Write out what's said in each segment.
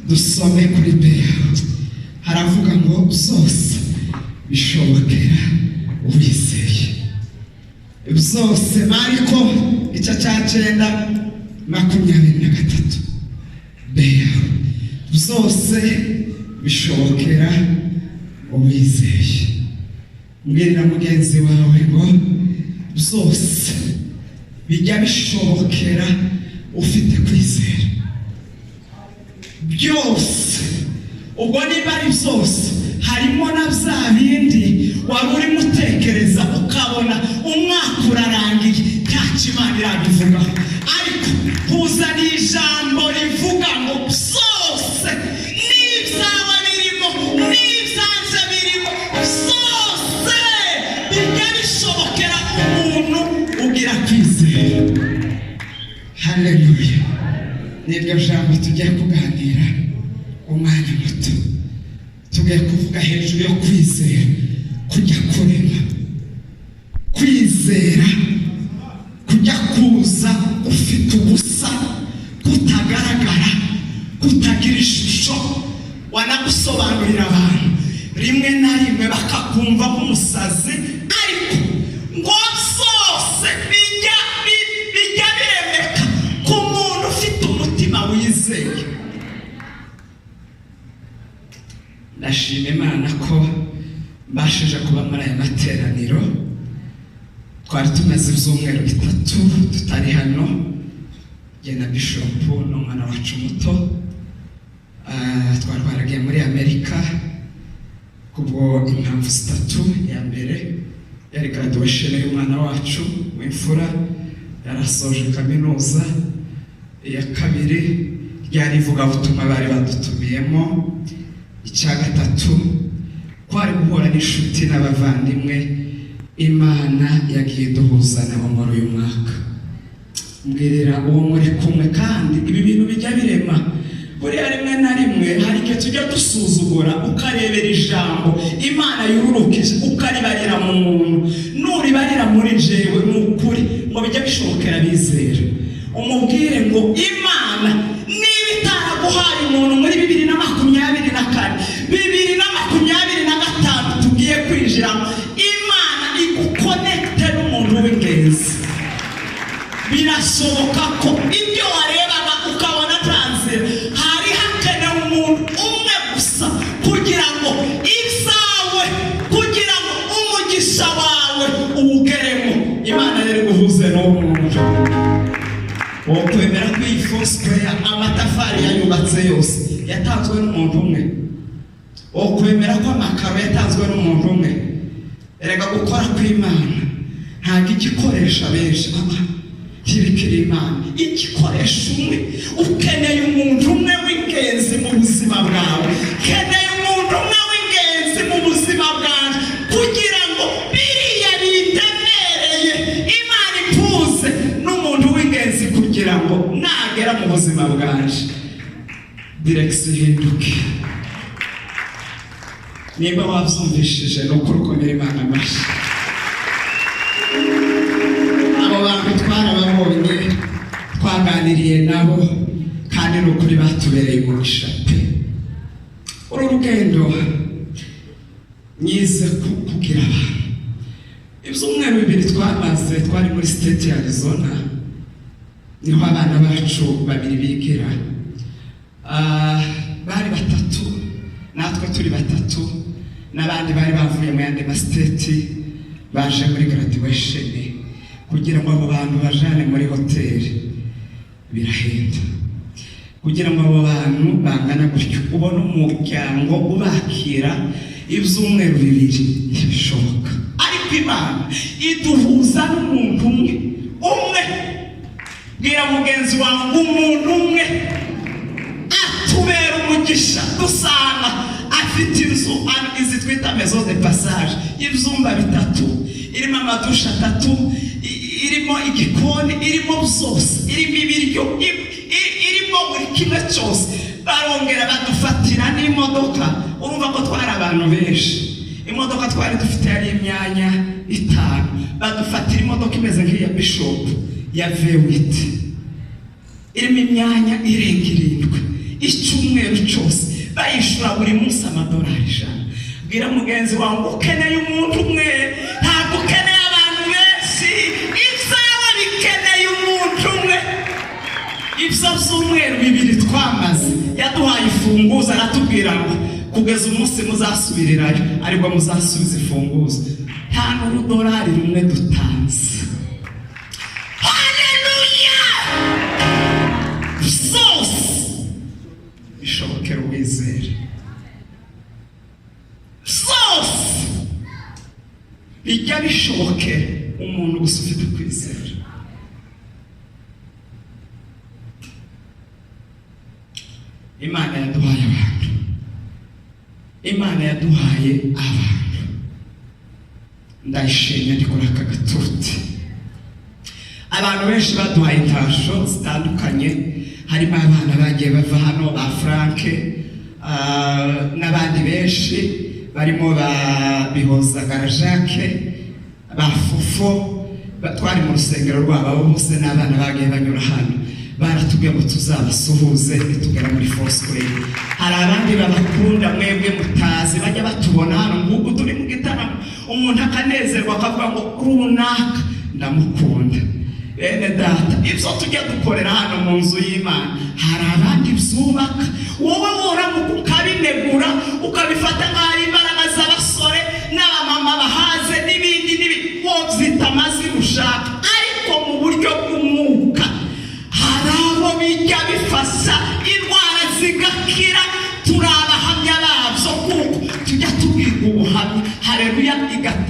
Dusome kuri beya, haravuga ngo byose bishobokera uwizeye byose. Mariko igice cya 9:23. Beya, byose bishobokera uwizeye. Mbwirira mugenzi wawe ngo byose bijya bishobokera ufite kwizera. Byose, ubwo niba ari byose, harimo na bya bindi wari urimo utekereza ukabona umwaka urarangiye ntacyo Imana irabivugaho, ariko kuzana ijambo rivuga ngo byose, n'ibyawe birimo, n'ibyanjye birimo, byose bijya bishobokera umuntu ugira kwizera. Haleluya! Niryo jambo tugiye kuganira umwanya muto. Tugiye kuvuga hejuru yo kwizera kujya kurema, kwizera kujya kuza ufite ubusa, kutagaragara, kutagira ishusho, wanagusobanurira abantu rimwe na rimwe bakakumva nk'umusazi, ariko ngo byose bijya biremeka ku muntu ufite umutima wizeye. Ndashima Imana ko mbashije kuba muri aya materaniro. Twari tumaze ibyumweru 3 tutari hano, jye na bishopu n'umwana wacu muto. Twari twaragiye muri Amerika kubwo impamvu zitatu. Iya mbere yari graduation y'umwana wacu w'imfura, yarasoje kaminuza. Iya kabiri ryari ivugabutumwa bari badutumiyemo. Icya gatatu kwari guhura n'inshuti n'abavandimwe Imana yagiye iduhuza nabo muri uyu mwaka. Mbwirira uwo muri kumwe, kandi ibi bintu bijya birema. Buriya rimwe na rimwe hari igihe tujya dusuzugura, ukarebera ijambo Imana yururukije ukaribarira mu muntu. Nuribarira muri jewe, ni ukuri ngo bijya bishobokera bizera. Umubwire ngo Imana niba itaraguhaye umuntu muri 2024, 2025 tugiye kwinjiramo, Imana iguconnecte n'umuntu w'ingenzi. Birashoboka ko ibyo warebaga ukabona nta nzira, hari hakenewe umuntu umwe gusa kugira ngo ibyawe, kugira ngo umugisha wawe uwugeremo. Imana rero iguhuze n'uwo muntu. Wokwemera ko iyi Foursquare amatafari yayubatse yose yatanzwe n'umuntu umwe? Wokwemera ko amakaro yatanzwe n'umuntu umwe? Erega gukora kw'Imana ntabwo igikoresha benshi, aba ntibikiri Imana igikoresha umwe. Ukeneye umuntu umwe w'ingenzi mu buzima bwawe. Ukeneye umuntu umwe w'ingenzi mu buzima bwanjye kugira ngo biriya bindemereye Imana ipuze n'umuntu w'ingenzi, kugira ngo nagera mu buzima bwanje direction ihinduke. Nimba wabyumvishije, ni ukuri ukomera Imana amashyi. Abo bantu twarababonye, twaganiriye nabo, kandi ni ukuri batubereye umugisha pe. Uru rugendo nyize kugira abantu. Ibyumweru 2 twamaze twari muri state ya Arizona, niho abana bacu babiri bigira. Bari batatu, natwe turi batatu, n'abandi bari bavuye mu yandi mastates baje muri graduation. Kugira ngo abo bantu bajane muri hoteli birahenda. Kugira ngo abo bantu bangana gutyo ubone umuryango ubakira ibyumweru 2, ntibishoboka. Ariko Imana iduhuza n'umuntu umwe umwe. Bwira mugenzi wawe ngo umuntu umwe atubera umugisha. Dusanga afite inzu, izi twita maison de passage, ibyumba bitatu, irimo amadushe atatu, irimo igikoni, irimo byose, irimo ibiryo, irimo buri kimwe cyose. Barongera badufatira n'imodoka. Urumva ko twari abantu benshi, imodoka twari dufite yari imyanya itanu. Badufatira imodoka imeze nk'iya bishop ya V8, irimo imyanya irenga irindwi. Icyumweru cyose bayishura buri munsi $100. Bwira mugenzi wawe ngo ukeneye umuntu umwe, ntabwo ukeneye abantu benshi, ibyawe bikeneye umuntu umwe. Ibyo byumweru 2 twamaze yaduhaye ifunguzo, aratubwira ngo kugeza umunsi muzasubirirayo aribwo muzasubiza ifunguzo. Nta n'urudorari rumwe dutanze. Haleluya! Byose bishobokera uwizera, byose bijya bishobokera umuntu gusa ufite kwizera. Imana yaduhaye abantu, Imana yaduhaye abantu. Ndayishimye ndikora aka gatuti. Abantu benshi baduhaye intasho zitandukanye, harimo abana bagiye bava hano ba Frank n'abandi benshi barimo ba Bihozagara Jacques, ba Fofo, twari mu rusengero rwabo bose n'abana bagiye banyura hano, baratubwiye ngo tuzabasuhuze nitugera muri Foursquare. Hari abandi babakunda mwebwe mutazi, bajya batubona hano ngubu turi mu gitaramo, umuntu akanezerwa akavuga ngo runaka ndamukunda. Bene data, ibyo tujya dukorera hano mu nzu y'Imana hari abandi byubaka, wowe woramuka ukabinegura ukabifata nk'aho imbaraga z'abasore n'abamama bahaze n'ibindi n'ibindi, wobyita amazina ushaka, ariko mu buryo bw'umwuka hari abo bijya bifasha indwara zigakira. Turi abahamya babyo kuko tujya tubwirwa ubuhamya. Haleluya!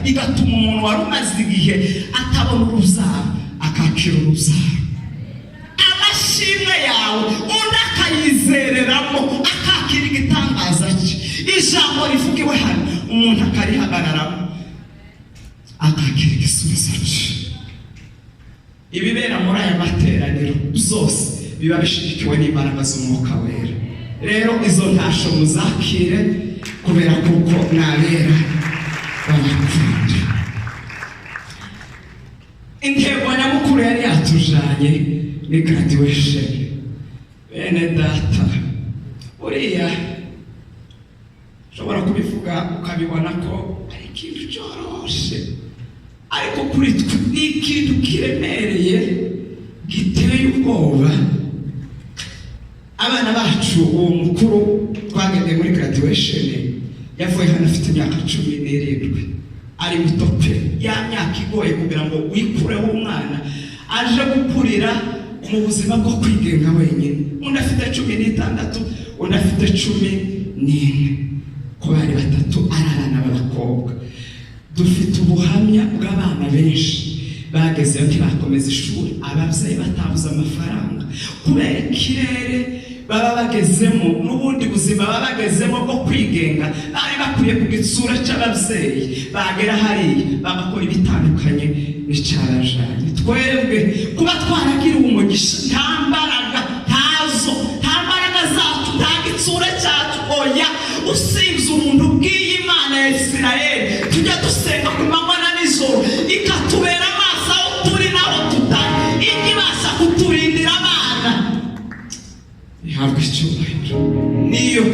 Igatuma umuntu wari umaze igihe atabona urubyaro akakira urubyaro. Amashimwe yawe undi akayizereramo akakira igitangaza cye. Ijambo rivugiwe hano umuntu akarihagararamo akakira igisubizo cye. Ibibera muri aya materaniro byose biba bishyigikiwe n'imbaraga z'Umwuka Wera. Rero izo ntasho muzakire kubera kuko nabera babakunda. Intego nyamukuru yari yatujanye ni graduation. Bene data, uriya ushobora kubivuga ukabibona ko ari ikintu cyoroshe, ariko kuri twe ni ikintu kiremereye giteye ubwoba. Abana bacu, uwo mukuru twagendeye muri graduation yavuye hano afite imyaka 17, ari muto pe, ya myaka igoye kugira ngo wikureho umwana aje gukurira mu buzima bwo kwigenga wenyine. Undi afite 16, undi afite 14, ko bari batatu ari abana b'abakobwa. Dufite ubuhamya bw'abana benshi bagezeyo ntibakomeza ishuri, ababyeyi batabuze amafaranga kubera ikirere baba bagezemo n'ubundi buzima baba bagezemo bwo kwigenga. Bari bakwiye ku gitsura cy'ababyeyi, bagera hariya bagakora ibitandukanye n'icyabajanye. Twebwe kuba twaragiriwe umugisha, nta mbaraga, ntazo, nta mbaraga zacu, nta gitsura cyacu, oya. Usibye umuntu ubwiye Imana ya Isirayeli tujya dusenga ku manywa na nijoro, ikatubera amaso aho turi n'aho tutari, ijya ibasha kuturindira abana, ihabwa icyubahiro. Niyo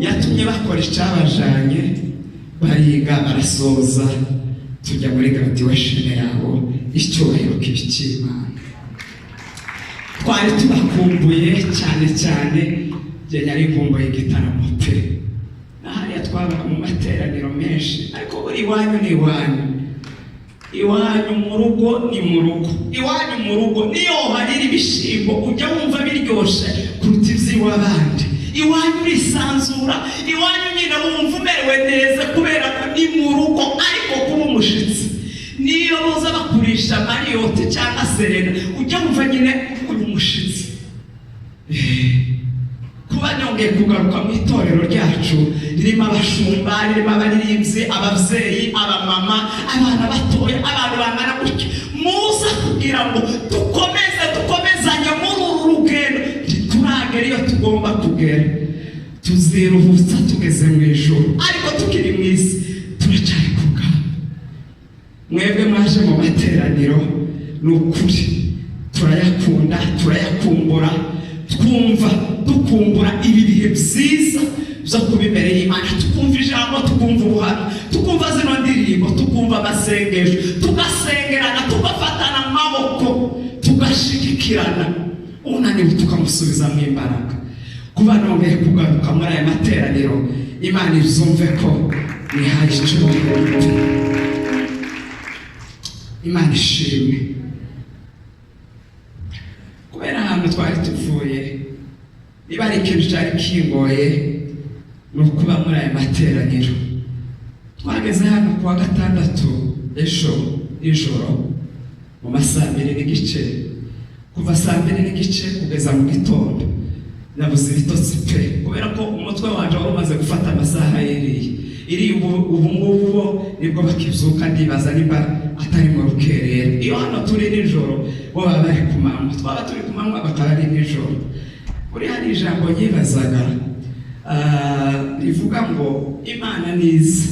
yatumye bakora icyabajanye, bariga barasoza, tujya muri graduation yabo, icyubahiro kiba icy'Imana. Twari tubakumbuye cyane cyane, njye nari nkumbuye igitaramo pe. Na hariya twabaga mu materaniro menshi, ariko buri iwanyu ni iwanyu, iwanyu mu rugo ni mu rugo, iwanyu mu rugo niyo harira ibishimbo ujya wumva biryoshe kuruta iby'iwabandi. Iwanyu urisanzura, iwanyu nyine wumva umerewe neza kubera ko ni mu rugo. Ariko kuba umushitsi niyo boza bakurisha Marriott cyangwa Serena, ujya wumva nyine uri umushitsi. Kuba nongeye kugaruka mu itorero ryacu ririmo abashumba, ririmo abaririmbyi, ababyeyi, abamama, abana batoya, abantu bangana gutya, muza kugira ngo dukomeze dukomezanye muri uru rugendo. Ntituragera iyo tugomba kugera, tuziruhutsa tugeze mu ijuru, ariko tukiri mu isi turacyari ku rugamba. Mwebwe mwaje mu materaniro, ni ukuri turayakunda, turayakumbura. Twumva dukumbura ibi bihe byiza byo kuba imbere y'Imana, tukumva ijambo, tukumva ubuhamya, tukumva zino ndirimbo, tukumva amasengesho, tugasengerana, tugafatana amaboko, tugashigikirana, unaniwe tukamusubizamo imbaraga. Kuba nongeye kugaruka muri aya materaniro, Imana izumve ko nihaye icyubahiro, Imana ishimwe. Kubera ahantu twari tuvuye, niba ari ikintu cyari kingoye ni ukuba muri aya materaniro. Twageze hano kuwa gatandatu ejo nijoro mu ma 2:30. Kuva 2:30 kugeza mu gitondo nabuze ibitotsi pe, kubera ko umutwe wanje wari umaze gufata amasaha yiriye iri. Ubu ngubu bo nibwo bakibyuka, ndibaza niba atari mu rukerera. Iyo hano turi nijoro, bo baba bari ku manywa, twaba turi ku manywa bakaba ari nijoro. Buri hari ijambo nyibazaga rivuga ngo Imana niza,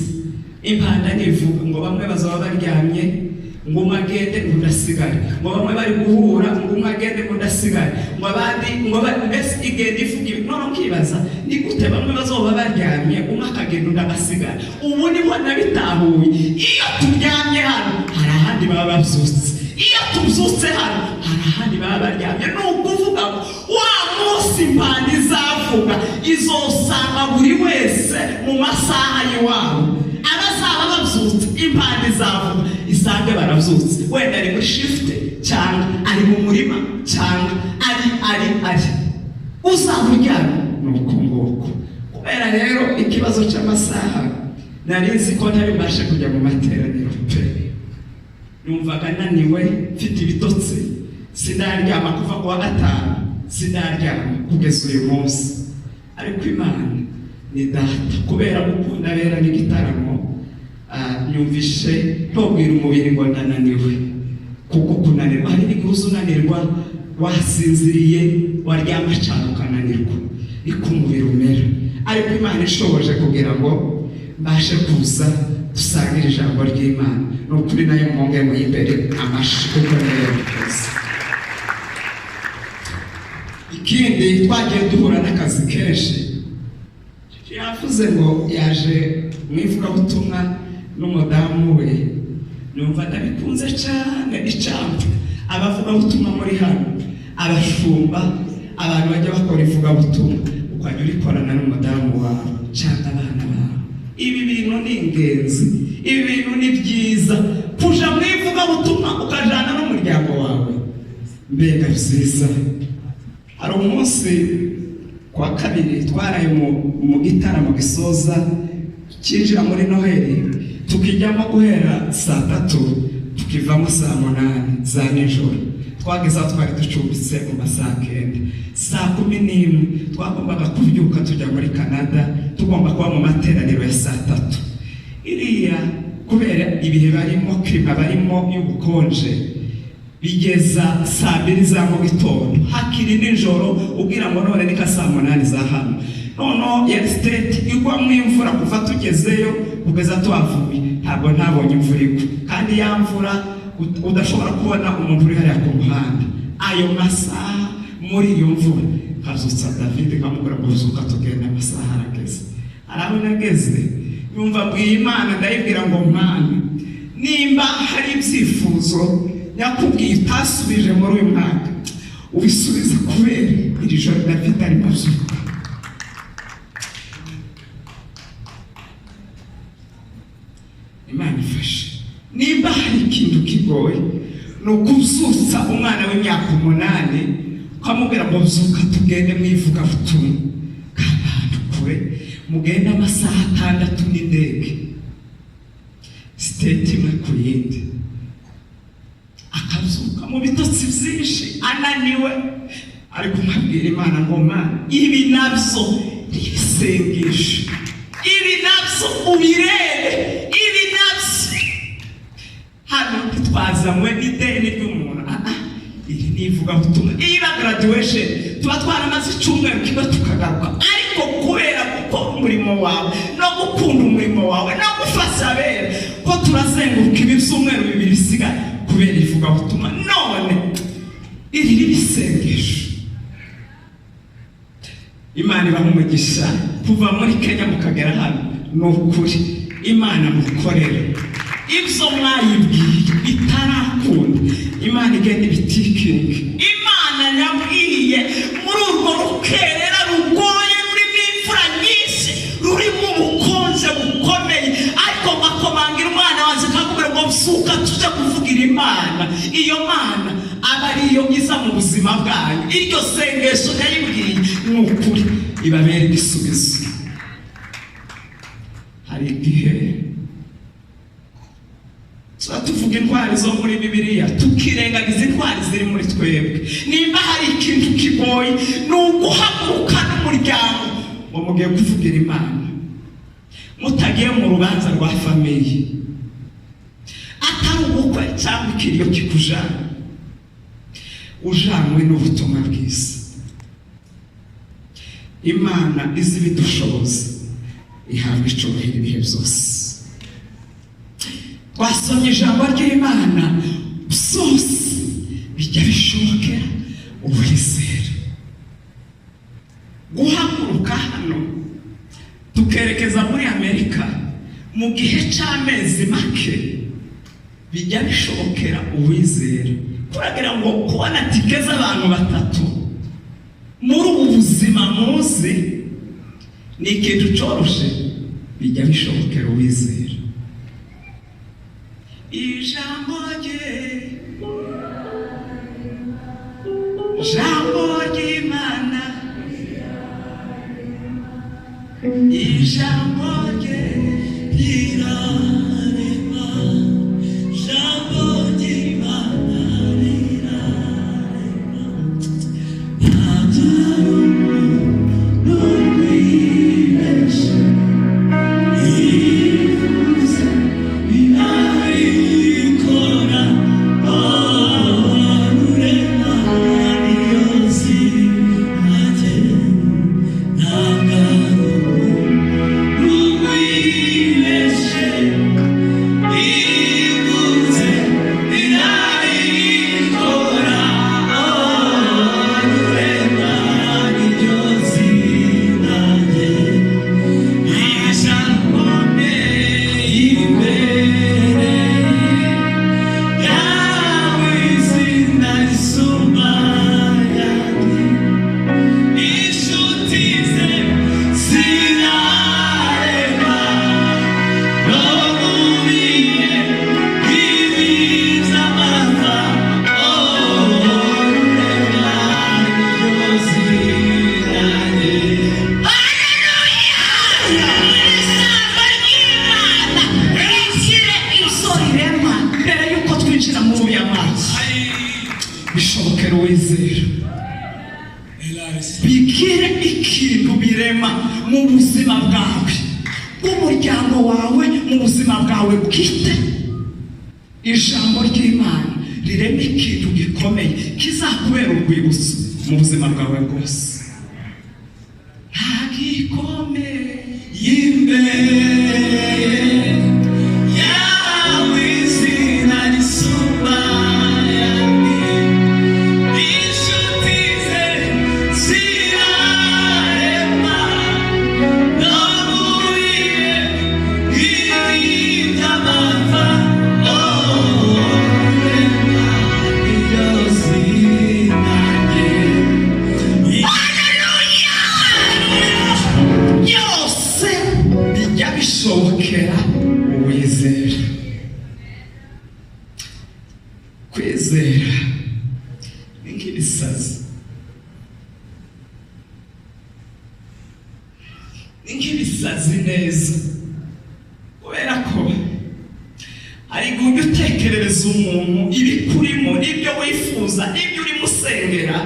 impanda nivuga, ngo bamwe bazaba baryamye, ngo umwe agende ngo udasigare, ngo bamwe bari guhura, ngo umwe agende ngo udasigare, ngo abandi ngo mbese igenda ivuga ibi. None ukibaza ni gute bamwe bazoba baryamye, umwe akagenda undi agasigara. Ubu niho nabitahuye: iyo turyamye hano, hari ahandi baba babyutse; iyo tubyutse hano, hari ahandi baba baryamye. Ni ukuvuga ngo wa munsi impanda izavuga, izosanga buri wese mu masaha y'iwabo. Abazaba babyutse, impanda izavuga isange barabyutse, wenda ari muri shift, cyangwa ari mu murima, cyangwa ari uzaba uryamye, ni uko nguko. Kubera rero ikibazo cy'amasaha, nari nzi ko ntari bubashe kujya mu materaniro pe. Numvaga naniwe, mfite ibitotsi, sinaryama kuva ku wa gatanu, sinaryama kugeza uyu munsi. Ariko Imana ni data, kubera gukunda abera n'igitaramo, nyumvishe ntubwira umubiri ngo ndananiwe, kuko kunanirwa hari n'igihe uza unanirwa, wasinziriye, waryama cyane ukananirwa, niko umubiri umera. Ariko Imana ishoboje kugira ngo mbashe kuza dusangire ijambo ry'Imana. Ni ukuri nayo mwonge muyimbere amashi, kuko niyo yabikoze. Ikindi, twagiye duhura n'akazi kenshi. Yavuze ngo yaje mu ivugabutumwa n'umudamu we, numva ndabikunze cyane. Icampa abavugabutumwa muri hano, abashumba, abantu bajya bakora ivugabutumwa, ukajya urikorana n'umudamu wawe cyangwa abana bawe. Ibi bintu ni ingenzi, ibi bintu ni byiza, kuja mu ivugabutumwa ukajana n'umuryango wawe, mbega byiza. Hari umunsi kwa kabiri twaraye mu gitaramo gisoza cyinjira muri Noheli, tukijyamo guhera 3:00, tukivamo 8:00 za nijoro. Twageze aho twari ducumbitse mu ma 9:00, 11:00 twagombaga kubyuka tujya muri Canada, tugomba kuba mu materaniro ya 3:00 iriya. Kubera ibihe barimo, climat barimo y'ubukonje, bigeza 2:00 za mu gitondo hakiri nijoro, ubwira ngo none ni ka 8:00 za hano. Noneho ya state igwamo imvura kuva tugezeyo kugeza tuhavuye, ntabwo ntabonye imvura igwa, kandi ya mvura udashobora kubona umuntu uri hariya ku muhanda. Ayo masaha muri iyo mvura, nkazutsa David, nkamubwira ngo zuka tugenda, amasaha arageze. Hari aho nageze yumva mbwiye Imana, ndayibwira ngo: "Mana, nimba hari ibyifuzo nyakubwiye utasubije muri uyu mwaka, ubisubize kubera iri joro David arimo abyuka." Imana ifashe. Nimba hari ikintu kigoye, ni ukubyutsa umwana w'imyaka 8, ukamubwira ngo byuka tugende mu ivugabutumwa, kandi ahantu kure, mugende amasaha 6 n'indege, state imwe ku yindi. Akabyuka mu bitotsi byinshi, ananiwe, ariko nkabwira Imana ngo: "Mana, ibi nabyo ni ibisengesho, ibi nabyo ubirebe, ibi nabyo." Hano ntitwazanywe n'ideni ry'umuntu, iri ni ivugabutumwa. Iyo iba graduation, tuba twaramaze icyumweru kimwe tukagaruka, ariko kubera gukora umurimo wawe no gukunda umurimo wawe no gufasha abera, ko turazenguruka ibi byumweru 2 bisigaye kubera ivugabutumwa. None iri ni ibisengesho. Imana ibaha umugisha kuva muri Kenya mukagera hano. Ni ukuri, Imana mukorera, ibyo mwayibwiye bitarakunda, Imana igenda ibitickinga. Imana yabwiye muri urwo rukerera rugoye, rurimo imvura nyinshi, rurimo ubukonje bukomeye, ariko ngakomangira umwana wanjye, akakubwira ngo: "Byuka tujye kuvugira Imana." Iyo Mana aba ariyo iza mu buzima bwanyu. Iryo sengesho yayibwiye, ni ukuri ibabera igisubizo. Hari igihe tuba tuvuga intwari zo muri Bibiliya, tukirengagiza intwari ziri muri twebwe. Nimba hari ikintu kigoye, ni uguhaguruka n'umuryango ngo mugiye kuvugira Imana, mutagiye mu rubanza rwa famille, atari ubukwe cyangwa ikiriyo kikujana, ujanywe n'ubutumwa bwiza. Imana izi ibidushoboza, ihabwa icubahiro ibihe byose. Twasomye ijambo ry'Imana: byose bijya bishobokera uwizera. Guhaguruka hano tukerekeza muri Amerika mu gihe cy'amezi make, bijya bishobokera uwizera. Kuragira ngo kubona tike z'abantu batatu muri ubu buzima muzi ni ikintu coroshe. Bijya bishobokera uwizera. Ijambo rye, jambo ry'Imana, ijambo rye rirarema, jambo ry'Imana rirarema, nta n'urwibeshye, ivuze irabikora. Rurema niyo zina rye, ntabwo ari urwibeshye, ivuze irabikora. Rurema niryo zina rye, ijambo imbere yawe, izina risumba ayandi, inshuti ze zirarema, no mu bihe bibi by'amapfa. Rurema niryo zina rye. Ijambo ry'Imana rishyire ibyo rirema. Mbere y'uko twinjira muri uriya mazi, bishobokera uwizera. Bigire ikintu birema mu buzima bwawe, bw'umuryango wawe, mu buzima bwawe bwite. Ijambo ry'Imana rirema ikintu gikomeye kizakubera urwibutso mu buzima bwawe bwose. Nta gikomeye imbere yawe, izina risumba ayandi, inshuti ze zirarema, no mu bihe bibi by'amapfa. Rurema niryo zina rye. Byose bijya bishobokera uwizera. Kwizera ni nk'ibisazi, ni nk'ibisazi neza, kubera ko hari igihe ujya utekerereza umuntu ibikurimo n'ibyo wifuza n'ibyo urimo usengera,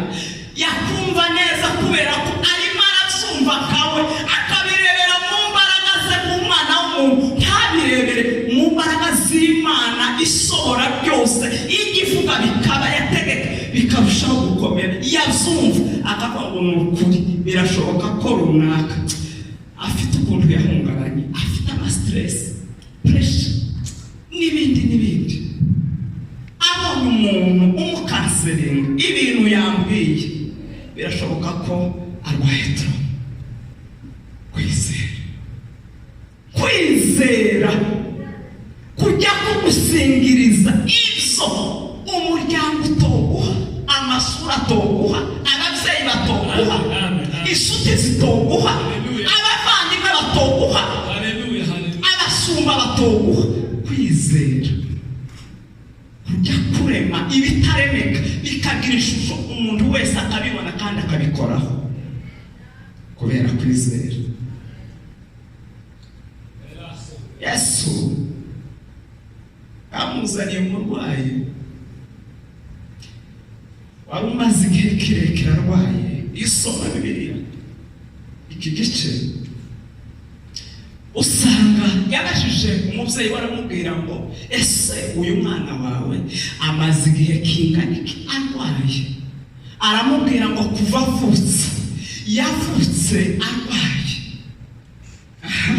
yakumva neza, kubera ko arimo arabyumva kawe, akabirebera mu mbaraga ze nk'umwana w'umuntu, ntabirebere mu mbaraga z'Imana ishobora byose, ijya ivuga bikaba, yategeka bikarushaho gukomera. Yabyumva akavuga ngo: "Ni ukuri birashoboka ko runaka afite ukuntu yahungabanye, afite amastress, pressure n'ibindi n'ibindi." Abonye umuntu umucounselinga, ibintu yambwiye birashoboka ko arwaye trauma. Kwizera kujya kugusingiriza ibyo umuryango utoguha, amasura atoguha, ababyeyi batoguha, Amen, amen. inshuti zitoguha, Hallelujah. abavandimwe batoguha, Hallelujah, hallelujah. abashumba batoguha. Kwizera kujya kurema ibitaremeka bikagira ishusho, umuntu wese akabibona kandi akabikoraho kubera kwizera. Yesu bamuzaniye umurwayi wari umaze igihe kirekire arwaye. Iyo usoma Bibiliya iki gice, usanga yabajije umubyeyi we, aramubwira ngo: "Ese uyu mwana wawe amaze igihe kingana iki arwaye?" Aramubwira ngo: "Kuva avutse, yavutse arwaye." Aha.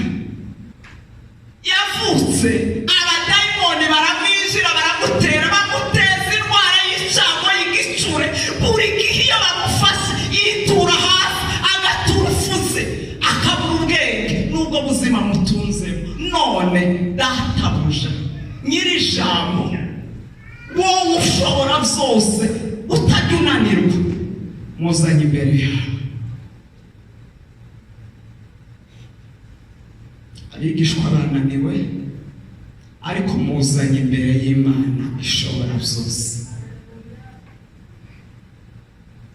Yavutse abadayimoni baramwinjira, baramutera, bamuteza indwara y'icyago, y'igicure. Buri gihe iyo bamufashe yitura hasi, agatura ufuze, akabura ubwenge. N'ubwo buzima mutunzemo none, databuja nyir'ijambo, wowe ushobora byose, utajya unanirwa, muzanye imbere yawe. Abigishwa bananiwe, ariko muzanye imbere y'Imana ishobora byose.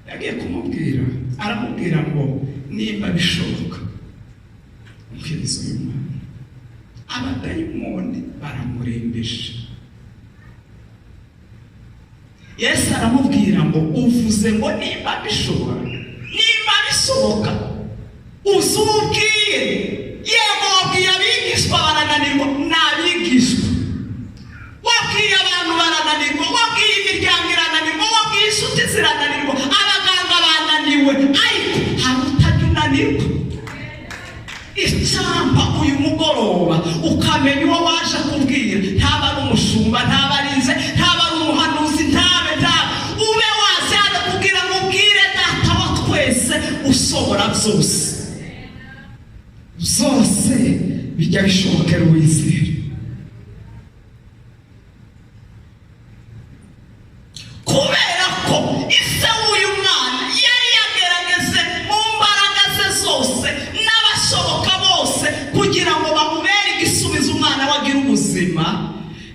Yagiye kumubwira, aramubwira ngo: "Nimba bishoboka, unkiriza uyu mwana, abadayimoni baramurembeje." Yesu aramubwira ngo: "Uvuze ngo nimba bishobora, nimba bishoboka, uzi uwo ubwiye? Yego, wabwiye abigishwa barananirwa, ni abigishwa. Wabwiye abantu barananirwa, wabwiye imiryango irananirwa, wabwiye inshuti zirananirwa, abaganga bananiwe, ariko hari utajya unanirwa." Icyampa uyu mugoroba ukamenya uwo waje kubwira. Ntaba ari umushumba, ntaba ari nze, ntaba ari umuhanuzi, ntabe ntabe ube waje hano kugira ngo ubwire Data wa twese ushobora byose. Byose bijya bishobokera uwizera. Kubera ko ise w'uyu mwana yari yagerageze mu mbaraga ze zose n'abashoboka bose kugira ngo bamubere igisubizo, umwana we agire ubuzima.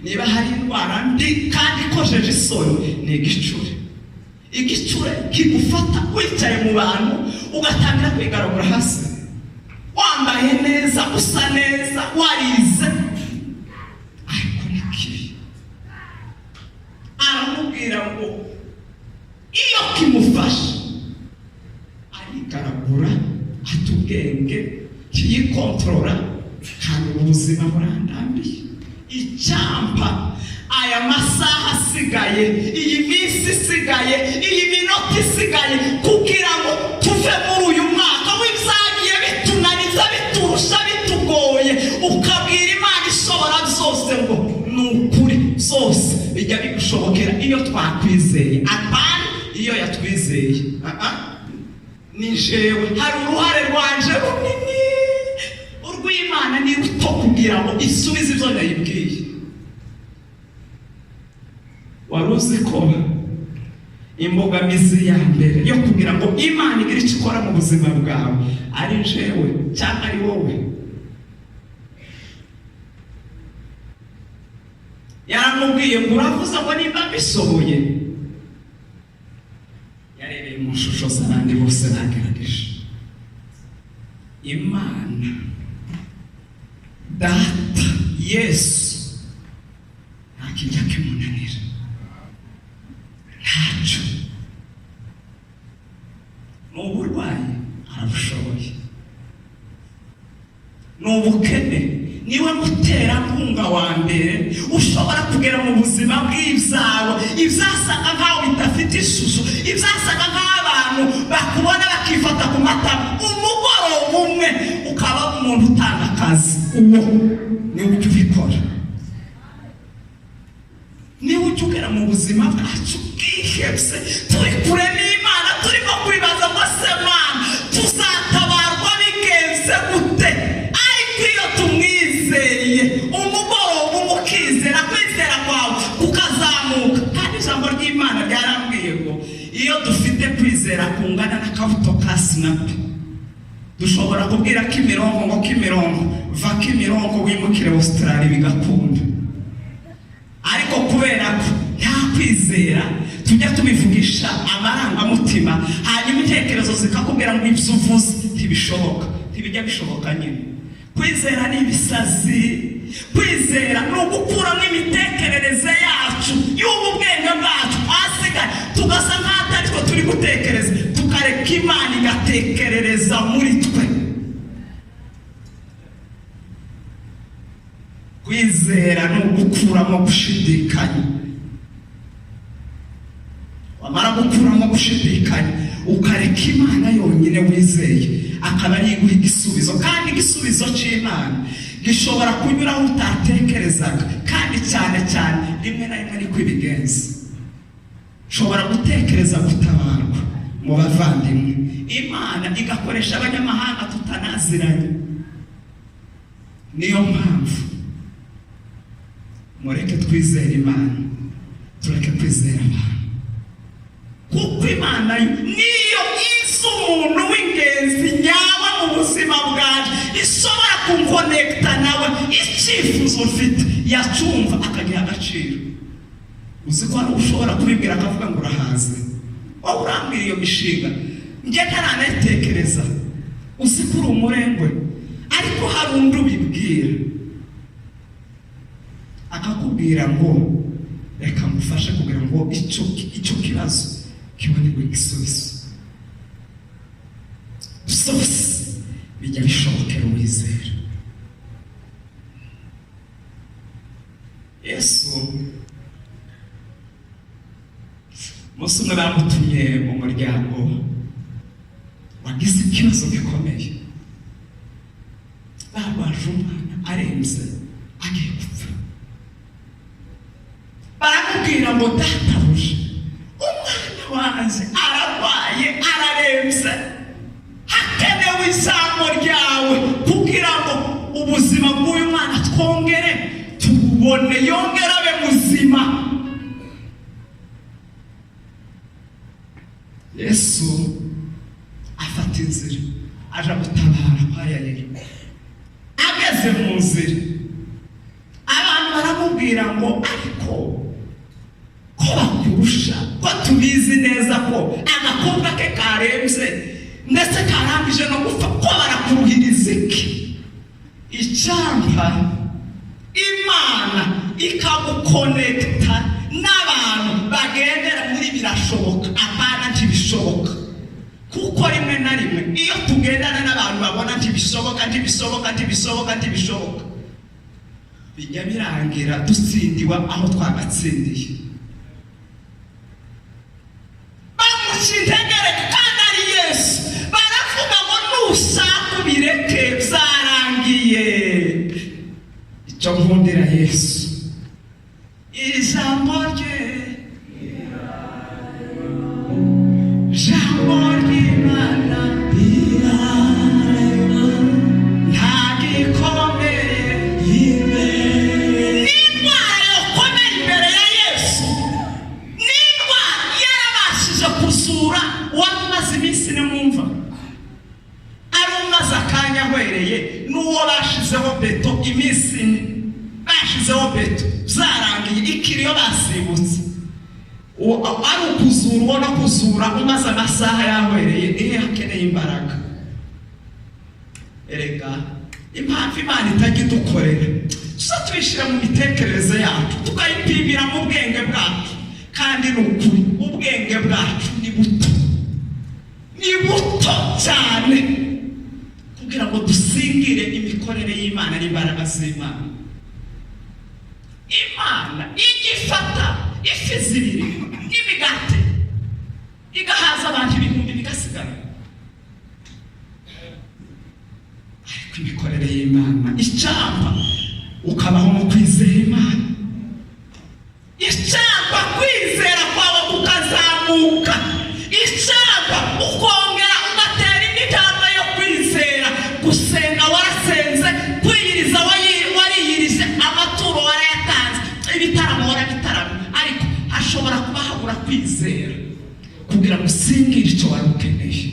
Niba hari indwara mbi kandi ikojeje isoni, ni igicure. Igicure kigufata wicaye mu bantu, ugatangira kwigaragura hasi, wambaye neza, usa neza, warize, ariko ni kibi. Aramubwira ngo iyo kimufashe arigaragura, ata ubwenge, ntiyikontorora, kandi ubuzima burandambiye. Icyampa aya masaha asigaye, iyi minsi isigaye, iyi minota isigaye, kugira ngo tuve muri uyu mwaka w'ibyagiye bitunaniza, biturusha, bitugoye, ukabwira Imana ishobora byose ngo: "Ni ukuri, byose bijya bigushobokera iyo twakwizeye." Apana iyo yatwizeye. Ah, ah. Ni jewe, hari uruhare rwanje runini, urw'Imana ni ruto kugira ngo isubize ibyo nayibwiye. Wari uzi ko imbogamizi ya mbere yo kugira ngo Imana igire icyo ikora mu buzima bwawe ari jewe cyangwa ari wowe? Yaramubwiye ngo: "Uravuze ngo nimba mbishoboye." Yarebeye mu shusho z'abandi bose bagerageje. Imana Data, Yesu, nta kijya kimunanira, ntacyo. Ni uburwayi, arabushoboye. Ni ubukene, niwe muterankunga wa mbere ushobora kugera mu buzima bw'ibyawe, ibyasaga nk'aho bidafite ishusho, ibyasaga nk'aho abantu bakubona bakifata ku matama. Umugoroba umwe ukaba umuntu utanga akazi. Uwo niwe ujya ubikora, niba ujya ugera mu buzima bwacu bwihebye, turi kure n'Imana, turimo kwibaza ngo: "Se Mana, tuzatabarwa bigenze gute?" Ariko iyo tumwizeye Kwizera kungana n'akabuto ka sinapi, dushobora kubwira Kimironko ngo: "Kimironko, va Kimironko wimukire Australia," bigakunda. Ariko kubera ko nta kwizera, tujya tubivugisha amarangamutima, hanyuma intekerezo zikakubwira ngo ibyo uvuze ntibishoboka. Ntibijya bishoboka nyine. Kwizera ni ibisazi. Kwizera ni ugukuramo imitekerereze yacu y'ubu bwenge bwacu, ahasigaye tugasa nk'aho atari twe turi gutekereza, tukareka Imana igatekerereza muri twe. Kwizera ni ugukuramo gushidikanya. Wamara gukuramo gushidikanya, ukareka Imana yonyine wizeye akaba ariyo iguha igisubizo. Kandi igisubizo cy'Imana gishobora kunyura aho utatekerezaga, kandi cyane cyane rimwe na rimwe niko ibigenza. Ushobora gutekereza gutabarwa mu bavandimwe, Imana igakoresha abanyamahanga tutanaziranye. Niyo mpamvu mureke twizere Imana, tureke kwizera abantu, kuko Imana niyo izi umuntu w'ingenzi nyawe mu buzima bwanjye, ishobora kunkonekita nawe. Icyifuzo mfite yacyumva akagiha agaciro. Uzi ko hari ushobora kubibwira akavuga ngo: "Urahaze wowe, urambwira iyo mishinga njye ntaranayitekereza, uzi ko uri umurengwe?" Ariko hari undi ubibwira akakubwira ngo: "Reka ngufashe kugira ngo icyo kibazo kibonerwe igisubizo." Byose bijya bishobokera uwizera. Yesu umunsi umwe bamutumye mu muryango wagize ikibazo gikomeye, barwaje umwana arembye agiye gupfa. Baramubwira ngo: "Databuja, umwana wanjye ararwaye, ararembye, hakenewe ijambo ryawe kugira ngo ubuzima bw'uyu mwana twongere tububone, yongere abe muzima." Yesu afata inzira aja gutabara kwa Yayiro. Ageze mu nzira, abantu baramubwira ngo: "Ariko ko bakurusha, ko tubizi neza ko agakobwa ke karembye ndetse karangije no gupfa, ko barakuruhiriza iki?" Icyampa Imana ikagukonekita n'abantu bagendera muri birashoboka, apana ntibishoboka. Kuko rimwe na rimwe iyo tugendana n'abantu babona ntibishoboka, ntibishoboka, ntibishoboka, ntibishoboka, bijya birangira dutsindiwe aho twagatsindiye. Bamuca integere kandi ari Yesu. Baravuga ngo: "Nushaka ubireke, byarangiye." Icyo nkundira Yesu, ijambo rye, ijambo ry'Imana ntagikomeye. N'indwara yokomera imbere ya Yesu, n'indwara yarabashije kuzura wari umaze iminsi nimwumva ari umaze akanya ahwereye, n'uwo bashizeho beto iminsi 4, bashizeho beto byarangiye, ikiriyo basibutse. Ari ukuzura, ubona kuzura umaze amasaha yahwereye, nihe hakeneye imbaraga? Erega impamvu Imana itajya idukorera, tuza tuyishyira mu mitekerereze yacu, tukayipimira mu bwenge bwacu. Kandi ni ukuri, ubwenge bwacu ni buto, ni buto cyane kugira ngo dusingire imikorere y'Imana n'imbaraga z'Imana. Imana ijya ifata ifi zibiri n'imigati igahaza abantu ibihumbi bigasigara. Ariko imikorere y'Imana, icyampa ukabaho mu kwizera Imana, icyampa kwizera kwawe kukazamuka, icyampa ukongera ugatera indi ntambwe yo kwizera. Gusenga warasenze, kwiyiriza wariyirije, amaturo warayatanze, ibitaramo warabitaramye, ariko hashobora kuba habura kwizera kugira ngo ngo usingire icyo wari ukeneye.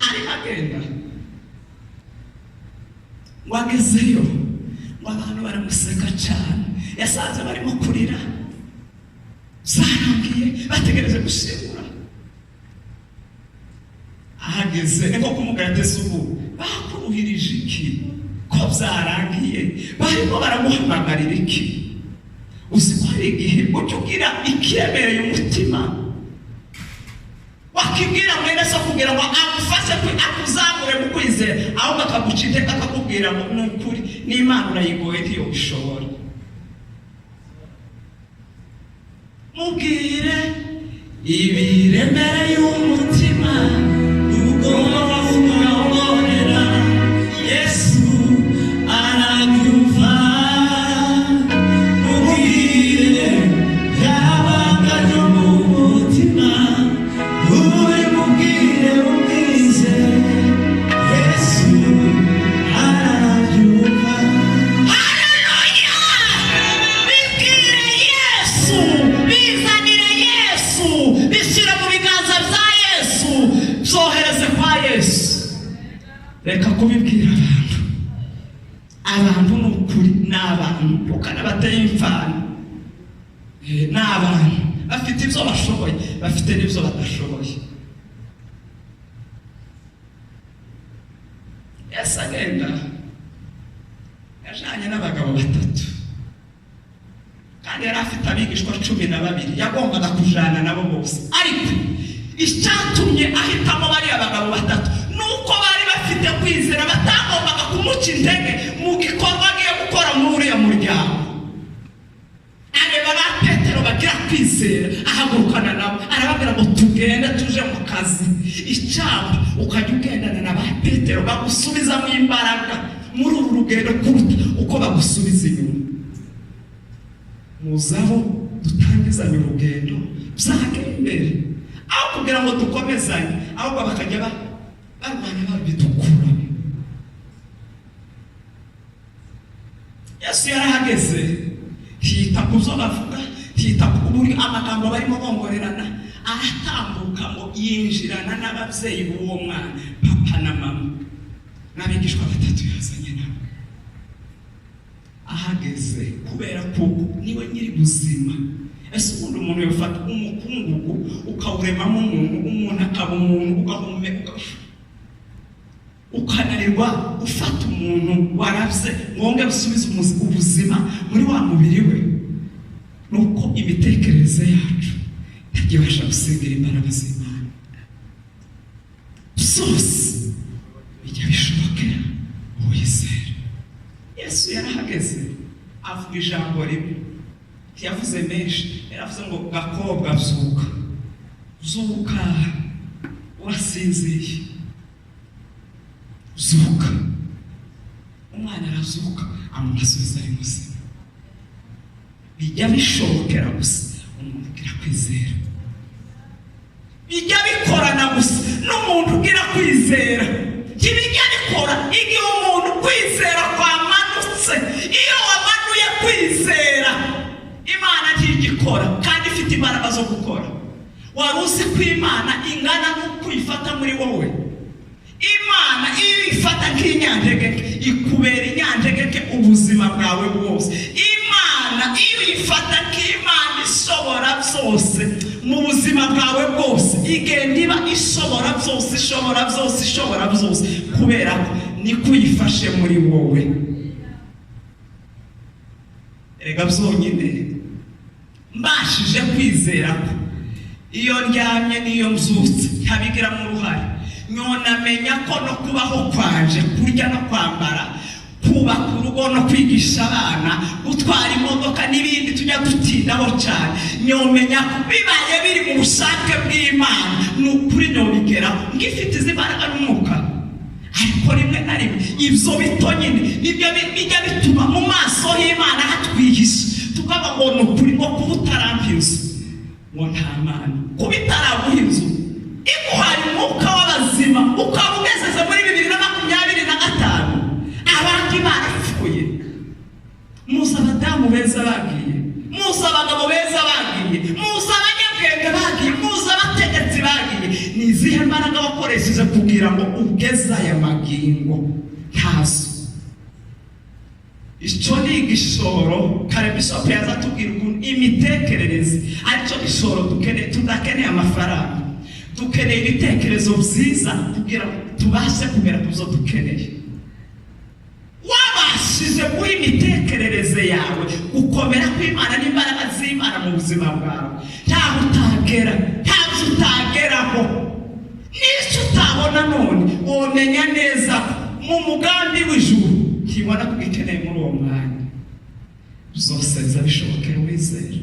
Arimo agenda ngo agezeyo, ngo abantu baramuseka cyane. Yasanze barimo kurira, zarangiye, bategereje gushingura. Ahageze niko kumugateza, ubu bakuruhirije iki ko byarangiye? Barimo baraguhamagarira iki? Uzi ko hari igihe ujya ugira ikiremereye umutima, wakibwira mwene so kugira ngo agufashe akuzamure mu kwizera, ahubwo akaguca intege, akakubwira ngo ni ukuri n'Imana urayigoye ntiyobishobora. Mubwire ibiremereye umutima, Ubwoba bungorera, Yesu arabyumva. Mubwire byabanga byo mu mutima, ubimubwire umwizere, Yesu arabyumva. Haleluya! Bibwire Yesu, bizanire Yesu, bishyire mu biganza bya Yesu, byohereze kwa Yesu. Reka kubibwira abantu. Abantu ni ukuri ni abantu, ukanabateye imfano. Ni abantu bafite ibyo bashoboye, bafite n'ibyo badashoboye. Yesu agenda yajanye n'abagabo batatu, kandi yari afite abigishwa 12 yagombaga kujana nabo bose. Ariko icyatumye ahitamo bariya bagabo batatu ni uko bari bafite kwizera, batagombaga kumuca intege mu gikorwa agiye gukora muri uriya muryango. Areba ba Petero bagira kwizera, ahagurukana nabo, arababwira ngo tugende tuje mu kazi. Icyampa ukajya ugendana na ba Petero bagusubizamo imbaraga muri uru rugendo kuruta uko bagusubiza inyuma. Muzaho dutangizanye urugendo byagera imbere, aho kugira ngo dukomezanye, ahubwo bakajya barwanya babidukura. Yesu yarahageze, ntiyita ku byo bavuga, ntiyita ku buryo amagambo barimo bongorerana, aratambuka ngo yinjirana n'ababyeyi b'uwo mwana, papa na mama, n'abigishwa batatu yazanye nabo. Ahageze, kubera ko niwe nyiri buzima. Ese ubundi umuntu yafata umukungugu ukawuremamo umuntu, umuntu akaba umuntu, ugahumeka, ukananirwa ufata umuntu warabye ngo wongere usubize ubuzima muri wa mubiri we? Nuko imitekerereze yacu itajya gusingira imbaraga z'Imana. Byose bijya bishobokera uwizera. Yesu yarahageze avuga ijambo rimwe, ntiyavuze menshi. Yaravuze ngo gakobwa zuka, zuka, urasinziye, zuka. Umwana arazuka, amusubiza ari muzima. Bijya bishobokera gusa umuntu ugira kwizera, bijya bikorana gusa n'umuntu ugira kwizera. Ntibijya bikora igihe umuntu kwizera kwamanutse. Iyo wamanuye kwizera, Imana ntigikora, kandi ifite imbaraga zo gukora. Wari uzi ko Imana ingana n'uko uyifata muri wowe? Imana iyo uyifata nk'inyantegeke, ikubera inyantegeke ubuzima bwawe bwose. Imana iyo uyifata nk'Imana ishobora byose mu buzima bwawe bwose, igenda iba ishobora byose, ishobora byose, ishobora byose, kubera ko niko uyifashe muri wowe. Erega byonyine mbashije kwizera ko iyo ndyamye n'iyo mbyutse ntabigiramo uruhare, nyonamenya ko no kubaho kwanje, kurya no kwambara, kubaka urugo no kwigisha abana, gutwara imodoka n'ibindi tujya dutindaho cyane, nyomenya ko bibaye biri mu bushake bw'Imana, ni ukuri nyobigeraho ngifite izi mbaraga n'umwuka. Ariko rimwe na rimwe ibyo bito nyine nibyo bijya bituma mu maso y'Imana hatwihisha, tukaba ngo ni ukuri ngo kuba utarampa inzu ngo nta Mana, kuba itaraguha inzu iguhaye umwuka w'abazima, ukaba ugezeze muri 2025, abandi barapfuye. Muzi abadamu beza bagiye, muzi abagabo beza bagiye. Kugeza aya magingo ntazo. Icyo ni igishoro. Kare bishop yaza atubwira ukuntu imitekerereze aricyo gishoro dukeneye. Tudakeneye amafaranga, dukeneye ibitekerezo byiza kugira ngo tubashe kugera ku byo dukeneye. Wabashije guha imitekerereze yawe gukomera kw'Imana n'imbaraga z'Imana mu buzima bwawe, ntaho utagera, ntabyo utageraho. N'icyo utabona none, womenya neza ko mu mugambi w'ijuru ntibona ko ugikeneye muri uwo mwanya. Zose biza bishobokera uwizera.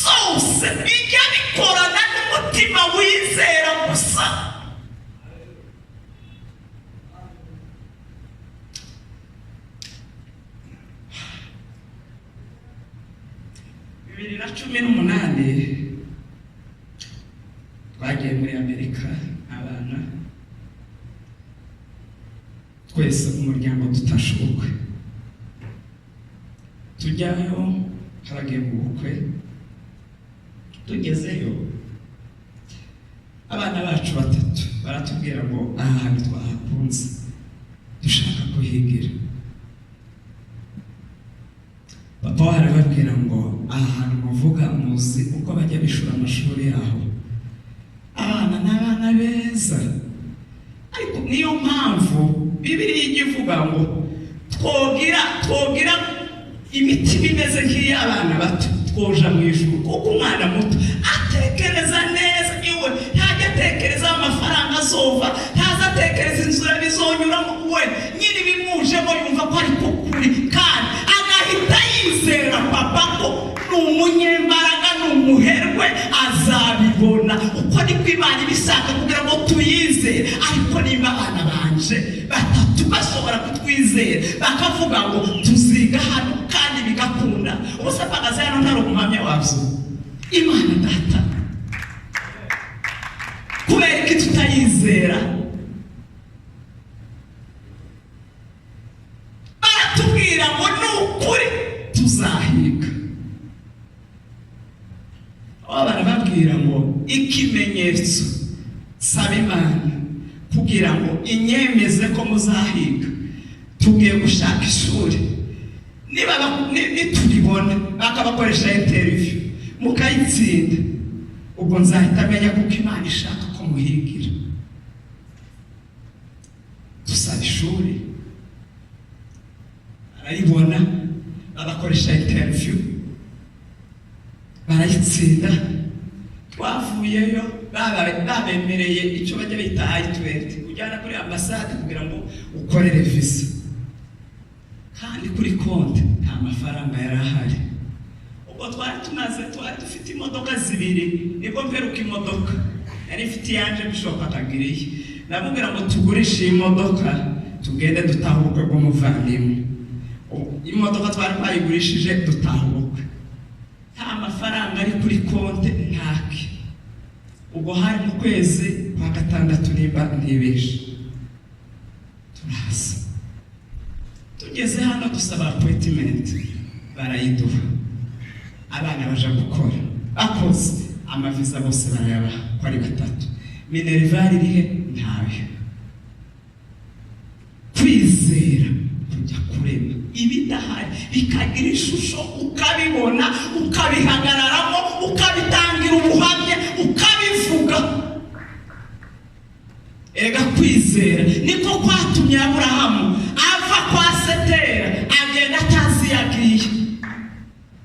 Zose bijya bikorana n'umutima wizera gusa. 2018 twagiye muri Amerika, abana twese, umuryango dutashe ubukwe. Tujyayo haragiye mu bukwe. Tugezeyo, abana bacu batatu baratubwira ngo aha hantu twahakunze, dushaka kuhigira. Papa we arababwira ngo aha hantu muvuga, muzi uko bajya bishura amashuri yaho? Abana ni abana beza, ariko niyo mpamvu Bibiliya ijya ivuga ngo twogira imitima imeze nk'iy'abana bato, twoja mu ijuru, kuko umwana muto atekereza neza. Iwe ntajya atekereza amafaranga azova, ntaza atekereza inzira bizonyuramo. We nyiri bimujemo yumva ko ariko kuri, kandi agahita yizera papa ko ni umunyembaraga, ni umuherwe, azabibona. Uko niko Imana ibishaka kugira ngo tuyizere. Ariko nimba abana banje batatu bashobora kutwizera, bakavuga ngo tuziga hano kandi bigakunda, ubusa mpagaze hano ntari umuhamya wabyo, Imana Data, kubera iki tutayizera? Baratubwira ngo ni ukuri tuzahiga. Aho barababwira ngo ikimenyetso saba Imana kugira ngo inyemeze ko muzahiga, tugiye gushaka ishuri, niba nitubibona bakabakoresha interview mukayitsinda, ubwo nzahita amenya kuko Imana ishaka ko muhigira. Dusaba ishuri, barayibona, babakoresha interview barayitsinda. Twavuyeyo babemereye icyo bajya bita I-20, ujyana kuri ambasade kugira ngo ukorere visa, kandi kuri konti nta mafaranga yari ahari. Ubwo twari tumaze, twari dufite imodoka zibiri. Nibwo mperuka imodoka yari ifite iyanje, bishop akagira iye. Ndamubwira ngo tugurishe iyi modoka tugende dutahe ubukwe bw'umuvandimwe. Imodoka twari twayigurishije, dutaha ubukwe, nta mafaranga ari kuri konti, ntake. Ubwo hari mu kwezi kwa gatandatu nimba ntibeshe. Turaza, tugeze hano dusaba appointment, barayiduha. Abana baja gukora, bakoze amaviza bose barayabaha ko ari batatu. Minerval irihe? Ntayo. Kwizera kujya kurema ibidahari bikagira ishusho, ukabibona, ukabihagararamo, ukabitangira ubuhamya, ukabivuga. Erega kwizera niko kwatumye Aburahamu ava kwa Setera, agenda atazi iyo agiye.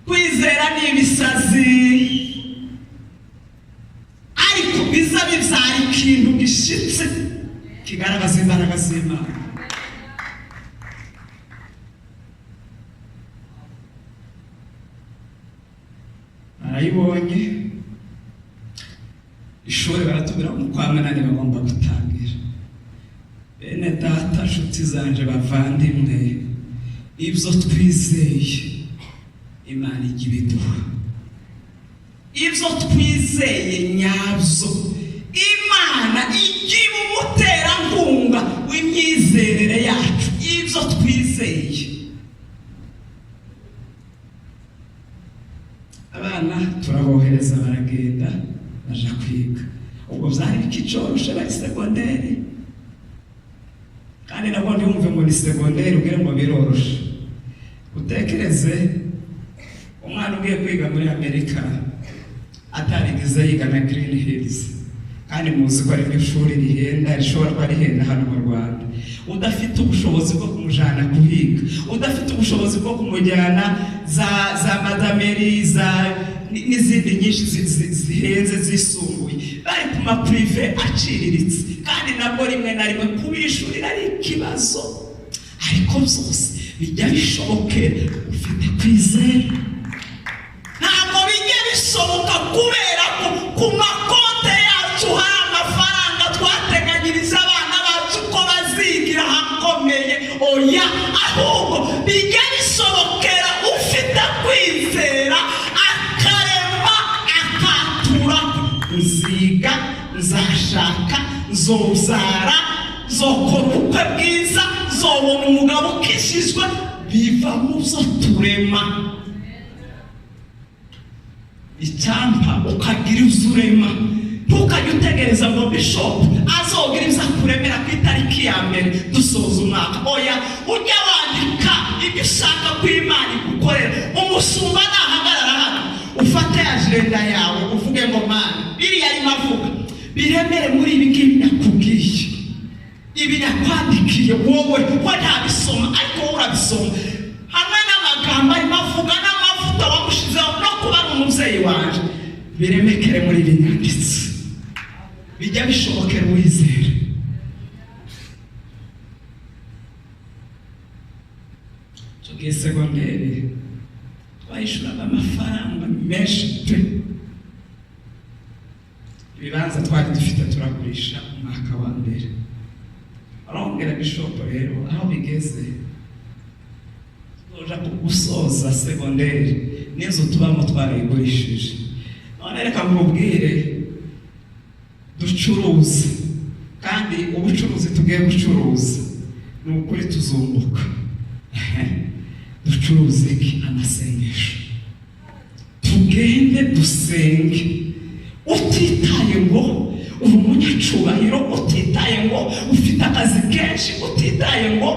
Kwizera ni ibisazi, ariko biza bibyara ikintu gishitse kigaragaza imbaraga z'Imana. Barayibonye ishuri, baratubwira mu kwa munani bagomba gutangira. Bene Data, nshuti zanje, bavandimwe, ibyo twizeye Imana ijya ibiduha. Ibyo twizeye nyabyo, Imana ijya iba umuterankunga w'imyizerere yacu, ibyo twizeye. Abana turabohereza, baragenda, baja kwiga. Ubwo byari bikicoroshe, bari segonderi. Kandi nabwo ntiwumve ngo ni segonderi ubwire ngo biroroshe. Utekereze umwana ugiye kwiga muri Amerika atarigeze yiga na Green Hills, kandi muzi ko ari ishuri rihenda, rishobora kuba rihenda hano mu Rwanda, udafite ubushobozi bwo kumujyana kuhiga, udafite ubushobozi bwo kumujyana za Madameri za n'izindi nyinshi zihenze zisumbuye, bari ku ma privé aciriritse, kandi nabwo rimwe na rimwe kubishurira ari ikibazo. Ariko byose bijya bishobokera ufite kwizera. Ntabwo bijya bishoboka kubera ko ku makonte yacu hari amafaranga twateganyiriza abana bacu ko bazigira ahakomeye. Oya, ahubwo bijya bishobokera ufite kwizera, akarema, akatura: nziga, nzashaka, nzozara, nzokora ubukwe bwiza, nzobona umugabo ukishijwe. Biva mu byo turema. Icyampa ukagira ibyo urema, ntukajye utegereza ngo bishop azogira ibyo akuremera ku itariki ya mbere dusoza umwaka. Oya, ujya wandika ibyo ushaka ko Imana igukorera. Umushumba nahagarara hano, ufate agenda yawe uvuge ngo: "Mana, biriya arimo avuga biremere muri ibi ngibi nakubwiye, ibi nakwandikiye." Wowe ko ntabisoma, ariko wowe urabisoma, hamwe n'amagambo arimo avuga n'amavuta wamushizeho no kuba ari umubyeyi wanjye, biremekere muri ibi nyanditse. Bijya bishobokera uwizera. Tugiye segonderi, twayishuraga amafaranga menshi pe. Ibibanza twari dufite turagurisha umwaka wa mbere. Arongera bishopu rero, aho bigeze tuja gusoza segonderi n'inzu tubamo twarayigurishije. None reka nkubwire, ducuruze, kandi ubucuruzi tugiye gucuruza ni ukuri tuzunguka. Ducuruze iki? Amasengesho. Tugende dusenge, utitaye ngo uri umunyacubahiro, utitaye ngo ufite akazi kenshi, utitaye ngo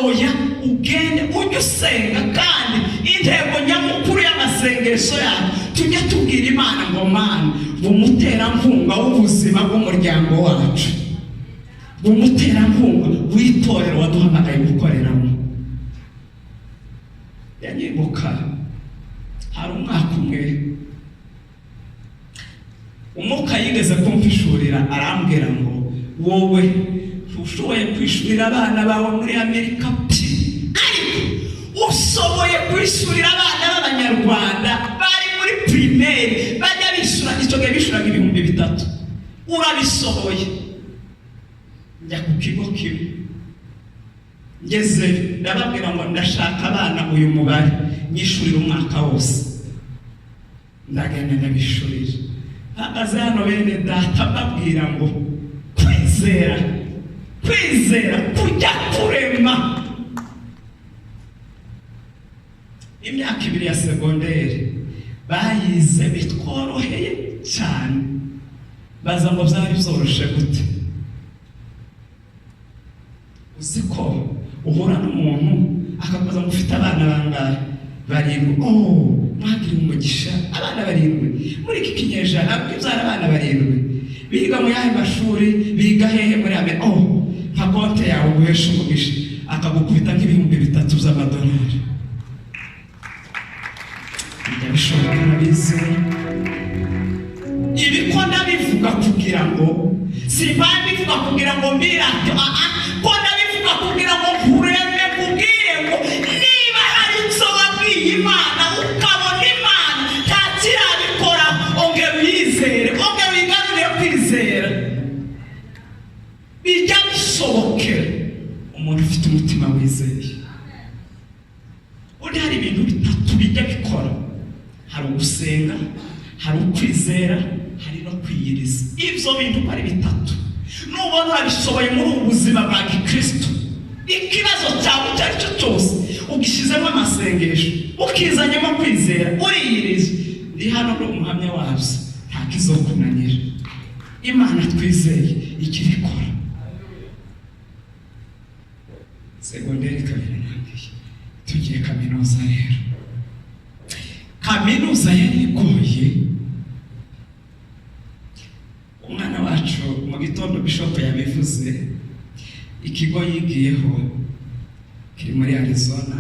oya, ugende ujye usenga. Kandi intego nyamukuru y'amasengesho yacu, tujye tubwira Imana ngo: "Mana, umuterankunga w'ubuzima bw'umuryango wacu, umuterankunga w'itorero waduhamagaye gukoreramo." Yanyibuka hari umwaka umwe Umwuka yigeze kumpishurira, arambwira ngo: "Wowe ntushoboye kwishurira abana bawe muri Amerika pi, ariko ushoboye kwishurira abana b'Abanyarwanda bari muri primaire bajya bishyura." Icyo gihe bishyuraga 3000. Urabishoboye. Njya ku kigo kimwe, ngezeyo ndababwira ngo: "Ndashaka abana uyu mubare nyishurira umwaka wose." Ndagenda ndabishurira. Mpagaze hano, bene data, mbabwira ngo kwizera, kwizera kujya kurema. Imyaka 2 ya segonderi bayize bitworoheye cyane. Baza ngo byari byoroshe gute? Uzi ko uhura n'umuntu akakubaza ngo: "Ufite abana bangahe?" "Barindwi." "Oh, mwagiriwe umugisha, abana barindwi muri iki kinyejana, ubyara abana barindwi. Biga mu yahe mashuri? Biga hehe muri Amerika?" "Oh, nka konti yawe guhesha umugisha." Akagukubita nk'3000 by'amadolari. Bijya bishoboka n'abizera. Ibi ko ndabivuga kugira ngo, simba mbivuga kugira ngo mbirate, ko ndabivuga kugira ngo nkureme, nkubwire ngo niba hari icyo wabwiye Imana ukabona Imana nta kirabikora, ongera uyizere, ongera uyigarurire kwizera. Bijya bishobokera umuntu ufite umutima wizeye. Undi hari ibintu bitatu bijya bikora: hari ugusenga, hari ukwizera, hari no kwiyiriza. Ibyo bintu uko ari bitatu, nubona urabishoboye muri ubu buzima bwa gikristo, ikibazo cyawe icyo ari cyo cyose ugishyizemo amasengesho, ukizanyemo kwizera, uriyiriza, ndi hano ndi umuhamya wabyo, nta kizokunanira. Imana twizeye ijya ibikora. Segonderi ikaba irarangiye, tugiye kaminuza. Rero kaminuza yari igoye. Umwana wacu, mu gitondo bishop yabivuze, ikigo yigiyeho kiri muri Arizona,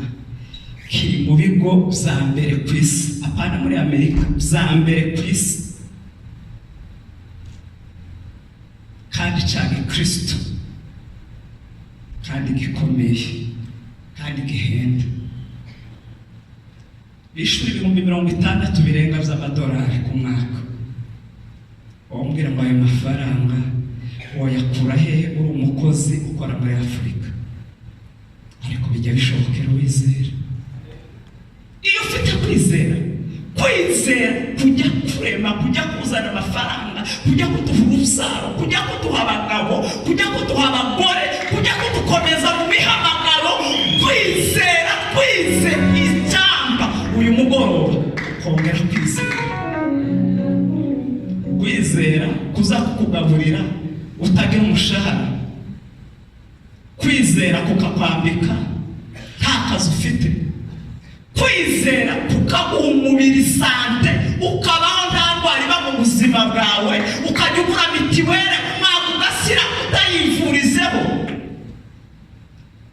kiri mu bigo bya mbere ku isi, apana muri Amerika, bya mbere ku isi, kandi cya gikristo, kandi gikomeye, kandi gihenda. Bishyura 60,000 birenga by'amadolari ku mwaka. Wambwira ngo ayo mafaranga wayakura hehe uri umukozi ukora muri Afurika? Ariko bijya bishobokera uwizera. Iyo ufite kwizera, kwizera kujya kurema, kujya kuzana amafaranga, kujya kuduha urubyaro, kujya kuduha abagabo, kujya kuduha abagore, kujya kudukomeza mu mihamagaro. Kwizera, kwizera icyamba uyu mugoroba kongera kwizera, kwizera kuza kukugaburira utagira umushahara, kwizera kukakwambika nta kazi ufite, kwizera kukaguha umubiri, santé, ukabaho nta ndwara iba mu buzima bwawe, ukajya ugura mitiweli umwaka ugashyira utayivurizeho.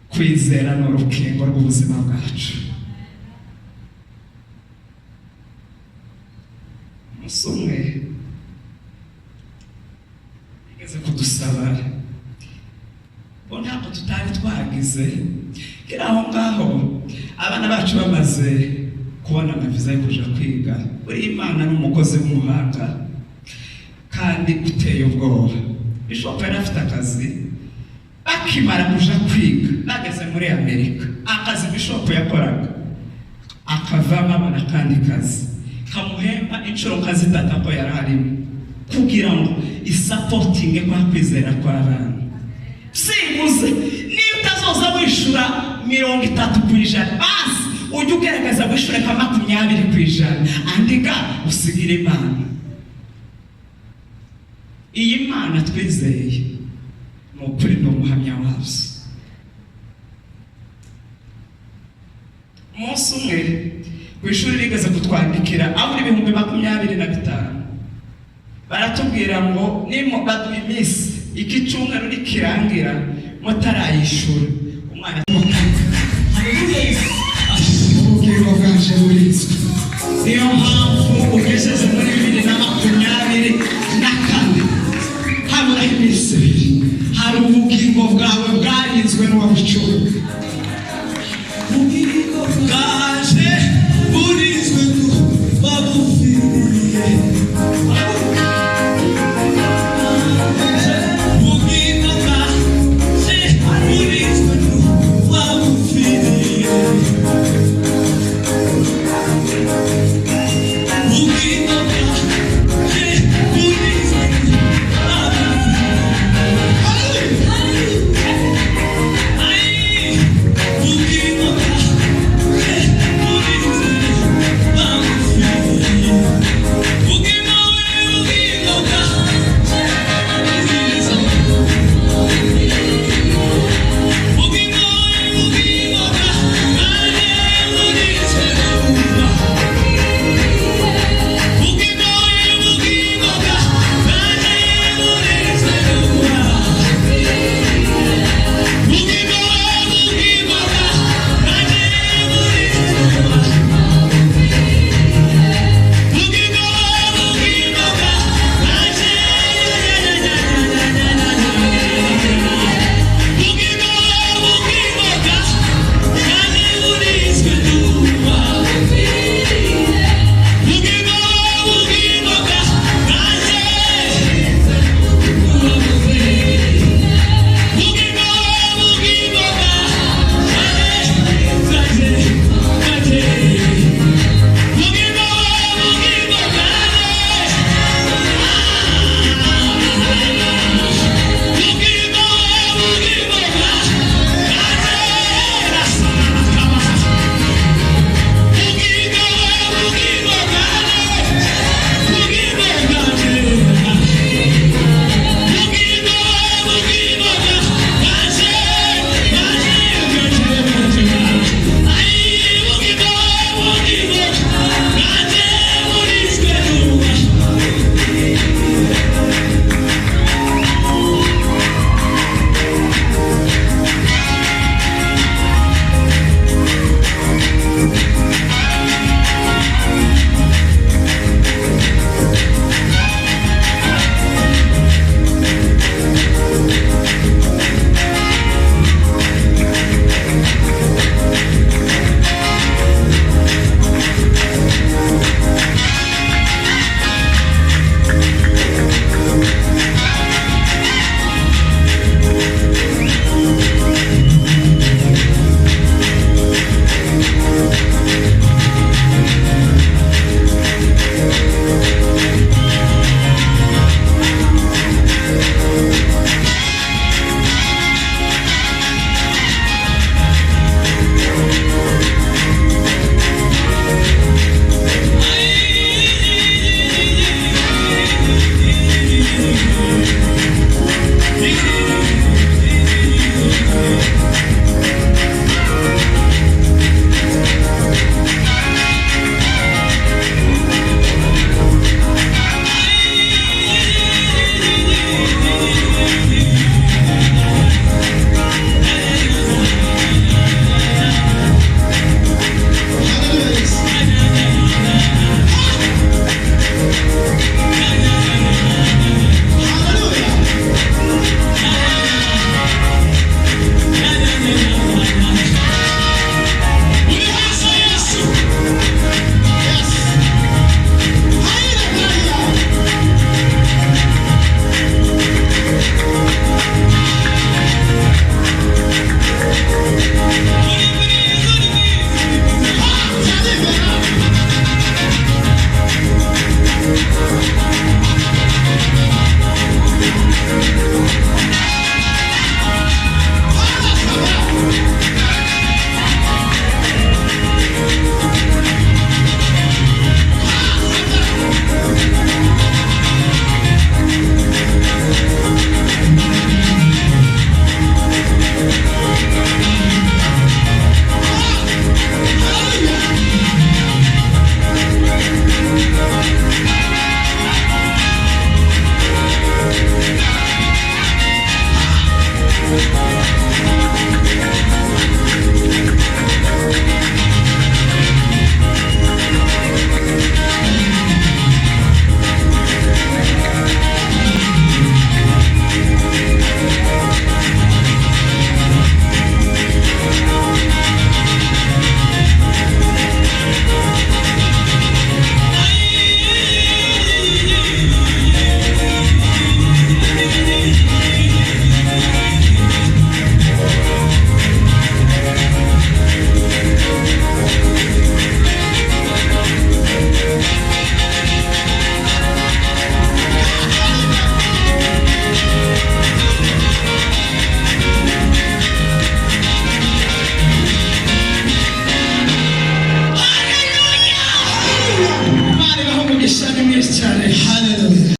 Kwizera ni urukingo rw'ubuzima bwacu. Umunsi umwe igeze kudusaba bo, ntabwo tutari twagize kiri aho ngaho. Abana bacu bamaze kubona amaviza yo kuja kwiga, buri Imana ni umukozi w'umuhanga kandi uteye ubwoba. Bishop yari afite akazi. Bakimara kuja kwiga, bageze muri Amerika, akazi bishop yakoraga akavamo, abona akandi kazi kamuhemba inshuro nka zitatu ako yari arimo, kugira ngo isupportinge kwa kwizera kw'abana. Sibuze niba utazoza wishyura 30%, basi ujye ugerageza wishyure nka 20%, andi ga usigire Imana. Iyi Mana twizeye, ni ukuri ni umuhamya wabyo. Umunsi umwe ku ishuri rigeze kutwandikira abura 25,000, baratubwira ngo nimu baduha iminsi, iki cyumweru nikirangira mutarayishura umwana. Ubugingo bwaje burinzwe, niyo mpamvu ugejeje muri 2024 haburaho iminsi 2, hari ubugingo bwawe bwarinzwe n'uwabucuruye. Ubugingo bwaje burinzwe n'uwabupfiriye. Ubugingo bwaje burinzwe n'uwabupfiriye. Ubugingo bwaje burinzwe n'uwabupfiriye.